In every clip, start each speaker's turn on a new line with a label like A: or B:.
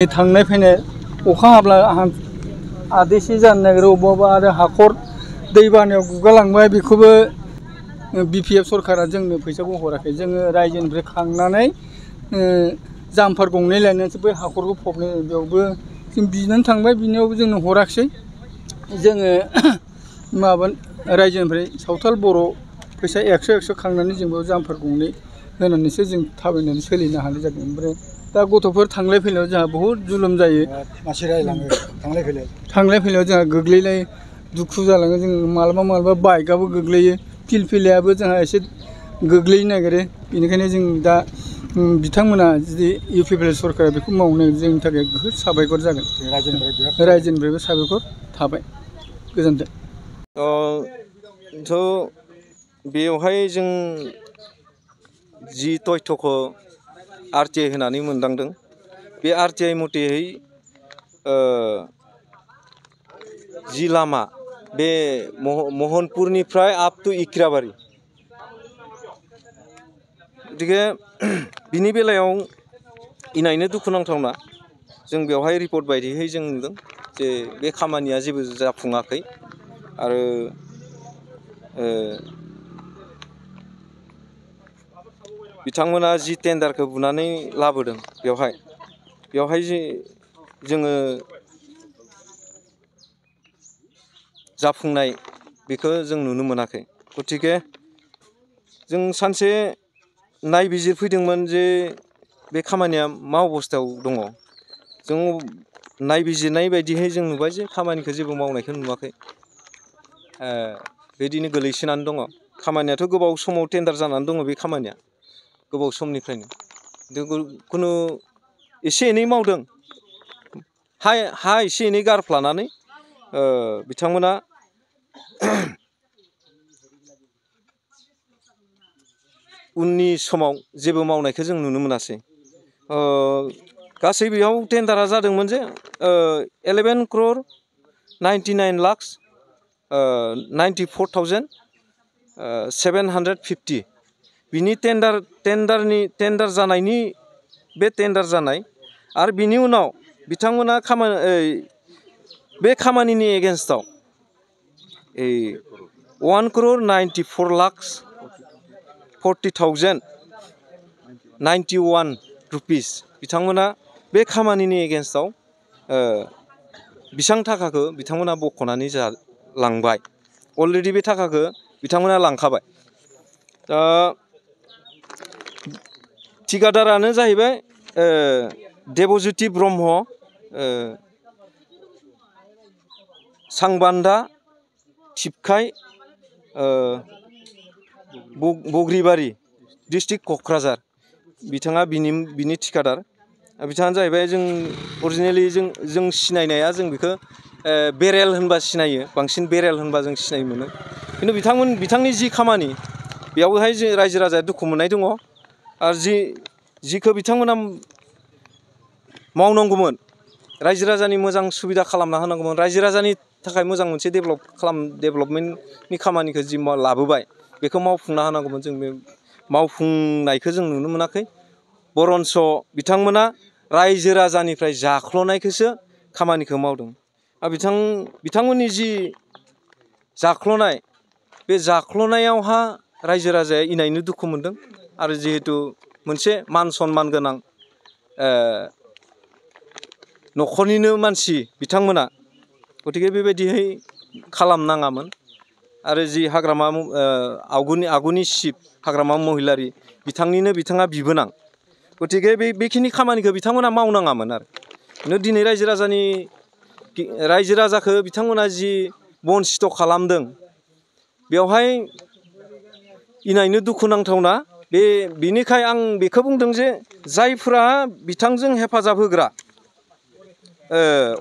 A: थांनाय फैनाय अखा हाब्ला आदैसे जानो नागिरो अबेबा आरो हाखर दैबानायाव गुगालांबाय बेखौबो बिपिएफ सरकारा जोंनो फैसाखौ हराखै जोङो रायजोनिफ्राय खांनानै जाम्फार गंनै लायनानैसो बै हाखरखौ फबनाय बेयावबो जों बिनानै थांबाय बिनियावबो जोंनो हराखिसै जोङो माबा रायजोनिफ्राय सावथाल बर' फैसा 100 खांनानै जों बेयाव जाम्फार गंनै होनानैसो जों थाबायनानै सोलिनो हानाय जादों ओमफ्राय दा गथ'फोर थांलाय फैलायाव जोंहा बहुद जुलुम जायो
B: मानसि रायलाङो
A: थांलाय फैलायाव जोंहा गोग्लैलाय दुखु जालाङो जों मालाबा बाइकआबो गोग्लैयो फिलफिलियाबो जोंहा एसे गोग्लैनो नागिरो बेनिखायनो जों दा बिथांमोना जुदि इउपिपिएल सरकारा बेखौ मावनो जोंनि थाखाय बहुद साबायखर जागोन रायजोनिफ्रायबो साबायखर थाबाय गोजोन्थों
C: बेवहाय जों जि तथ्यखौ आरटिआइ होनानै मोनदांदों बे आरटिआइ मथेहै जि लामा बे महनपुरनिफ्राय आप टु इक्राबारि गतिके बिनि बेलायाव इनायनो दुखुनांथावना जों बेवहाय रिपर्ट बायदियै जों नुदों जे बे खामानिया जेबो जाफुङाखै आरो बिथांमोना जि टेन्डारखौ बुनानै लाबोदों बेवहाय जोङो जाफुंनाय बेखौ जों नुनो मोनाखै गतिके जों सानसे नायबिजिरफैदोंमोन जे बे खामानिया मा अबस्थायाव दङ जों नायबिजिरनाय बायदियै जों नुबाय जे खामानिखौ जेबो मावनायखौ नुवाखै बिदिनो गोलैसोनानै दङ खामानियाथ' गोबाव समाव टेन्डार जानानै दङ बे खामानिया गोबाव समनिफ्रायनो खुनु एसे एनै मावदों हा एसे एनै गारफ्लानानै बिथांमोना उननि समाव जेबो मावनायखौ जों नुनो मोनासै गासै बेयाव टेन्डारा जादोंमोन जे 11,99,94,750 बिनि टेन्डार जानायनि बे टेन्डार जानाय आरो बिनि उनाव बिथांमोना बे खामानिनि एगेन्स्टआव 1,94,40,091 रुपिस बिथांमोना बे खामानिनि एगेन्स्टआव बेसेबां थाखाखौ बिथांमोना बख'नानै लांबाय अलरेडि बे थाखाखौ बिथांमोना लांखाबाय थिकादारानो जाहैबाय देबज्योति ब्रह्म सांबान्दा थिपखाय बग्रिबारि डिस्ट्रिक्ट क'क्राझार बिथाङा बिनि थिकादार बिथाङानो जाहैबाय जों अरिजिनेलि जों सिनायनाया जों बेखौ बेरेल होनबा सिनायो बांसिन बेरेल होनबा जों सिनाय मोनो खिन्थु बिथांनि जि खामानि बेयावहाय जों रायजो राजाया दुखु मोननाय दङ आरो जिखौ बिथांमोना मावनांगौमोन रायजो राजानि मोजां सुबिदा खालामना होनांगौमोन रायजो राजानि थाखाय मोजां मोनसे डेभेलपमेन्टनि खामानिखौ जि लाबोबाय बेखौ मावफुंना होनांगौमोन जों बे मावफुंनायखौ जों नुनो मोनाखै बरन्स बिथांमोना रायजो राजानिफ्राय जाख्ल'नायखौसो खामानिखौ मावदों आरो बिथांमोननि जि जाख्ल'नाय बे जाख्ल'नायावहा रायजो राजाया इनायनो दुखु मोनदों आरो जिहेतु मोनसे मान सन्मान गोनां न'खरनिनो मानसि बिथांमोना गतिके बेबायदिहै खालामनाङामोन आरो जि हाग्रामा आगुनि चिफ हाग्रामा महिलारि बिथाङा बिबोनां गतिके बेखिनि खामानिखौ बिथांमोना मावनाङामोन आरो दिनै रायजो राजाखौ बिथांमोना जि बन्सित खालामदों बेवहाय इनायनो दुखु नांथावना बेनिखाय आं बेखौ बुंदों जे जायफोरा बिथांजों हेफाजाब होग्रा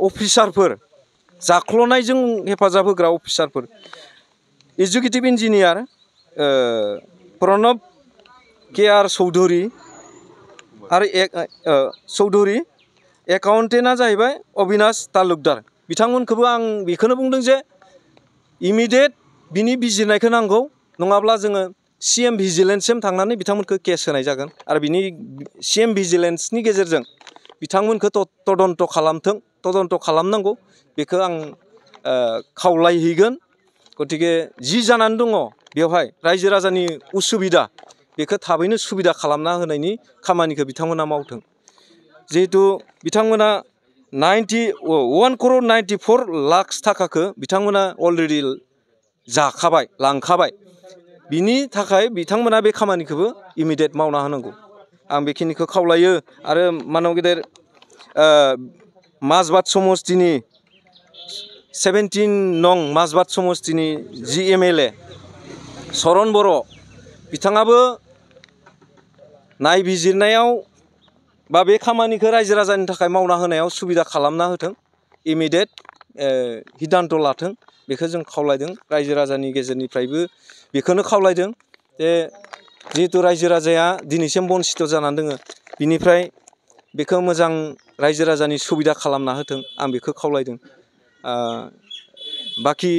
C: अफिसारफोर जाख्ल'नायजों हेफाजाब होग्रा अफिसारफोर executive engineer Pranab K R. Choudhury आरो चौधुरी एकाउन्टेन्टआ जाहैबाय अबिनाश तालुकदार बिथांमोनखौबो आं बेखौनो बुंदों जे इमिडियेट बिनि बिजिरनायखौ नांगौ नङाब्ला जोङो CM भिजिलेन्ससिम थांनानै बिथांमोनखौ केस होनाय जागोन आरो बिनि CM भिजिलेन्सनि गेजेरजों बिथांमोनखौ तदन्त खालामथों तदन्त खालामनांगौ बेखौ आं खावलायहैगोन गतिके जि जानानै दङ बेवहाय रायजो राजानि उसुबिदा बेखौ थाबैनो सुबिदा खालामना होनायनि खामानिखौ बिथांमोना मावथों जिहेतु बिथांमोना 1 crore 94 लाख थाखाखौ बिथांमोना अलरेडि जाखाबाय लांखाबाय बिनि थाखाय बिथांमोना बे खामानिखौबो इमिडियेट मावना होनांगौ आं बेखिनिखौ खावलायो आरो मानव गेदेर माजबाद समस्तिनि 17 नं माजबाद समस्तिनि जि MLA सरन बर' बिथाङाबो नायबिजिरनायाव बा बे खामानिखौ रायजो राजानि थाखाय मावना होनायाव सुबिदा खालामना होथों इमिडियेट हिदान्त लाथों बेखौ जों खावलायदों रायजो राजानि गेजेरनिफ्रायबो बेखौनो खावलायदों जे जिहेतु रायजो राजाया दिनैसिम बन्सित जानानै दङ बिनिफ्राय बेखौ मोजां रायजो राजानि सुबिदा खालामना होथों आं बेखौ खावलायदों बाखि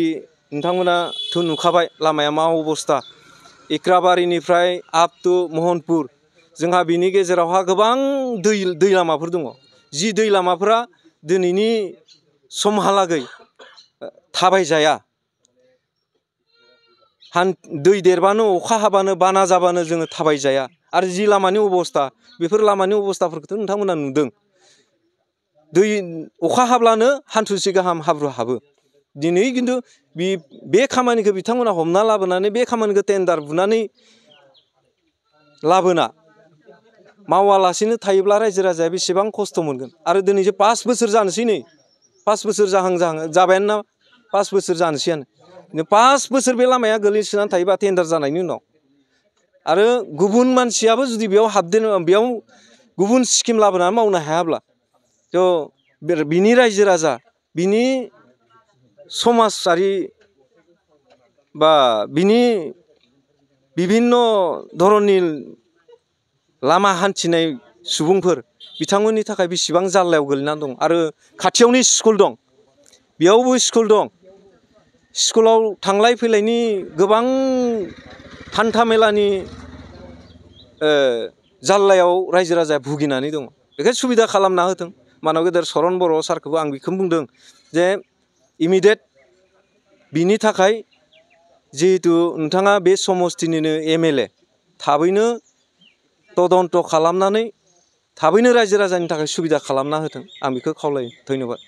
C: नोंथांमोनाथ' नुखाबाय लामाया मा अबस्था इक्राबारिनिफ्राय आप टु महनपुर जोंहा बिनि गेजेरावहा गोबां दै लामाफोर दङ जि दै लामाफोरा दिनैनि समहालागै थाबायजाया दै देरबानो अखा हाबानो बाना जाबानो जोङो थाबायजाया आरो जि लामानि अबस्था बेफोर लामानि अबस्थाफोरखौथ' नोंथांमोना नुदों अखा हाब्लानो हान्थुसे गाहाम हाब्रु हाबो दिनै खिन्थु बे खामानिखौ बिथांमोना हमना लाबोनानै बे खामानिखौ टेन्डार बुनानै लाबोना मावालासिनो थायोब्ला रायजो राजाया बेसेबां खस्थ' मोनगोन आरो दिनैसो 5 बोसोर जानोसै नै 5 बोसोर जाहां जाबायानो ना 5 बोसोर जानोसैयानो 5 बोसोर बे लामाया गोलैसोनानै थायोबा टेन्डार जानायनि उनाव आरो गुबुन मानसियाबो जुदि बेयाव गुबुन स्किम लाबोनानै मावनो हायाब्ला थ' बिनि रायजो राजा बिनि समाजारि बा बिनि बिभिन्न धरननि लामा हान्थिनाय सुबुंफोर बिथांमोननि थाखाय बेसेबां जाल्लायाव गोलैनानै दं आरो खाथियावनो स्कुल दं बेयावबो स्कुल दं स्कुलाव थांलाय फैलायनि गोबां हान्था मेलानि जाल्लायाव रायजो राजाया भुगिनानै दङ बेखौ सुबिदा खालामना होथों मानव गेदेर सरन बर' सारखौबो आं बेखौनो बुंदों जे इमिडियेट बिनि थाखाय जिहेतु नोंथाङा बे समस्तिनिनो MLA थाबैनो तदन्त खालामनानै थाबैनो रायजो राजानि थाखाय सुबिदा खालामना होथों आं बेखौ खावलायो धन्यबाद।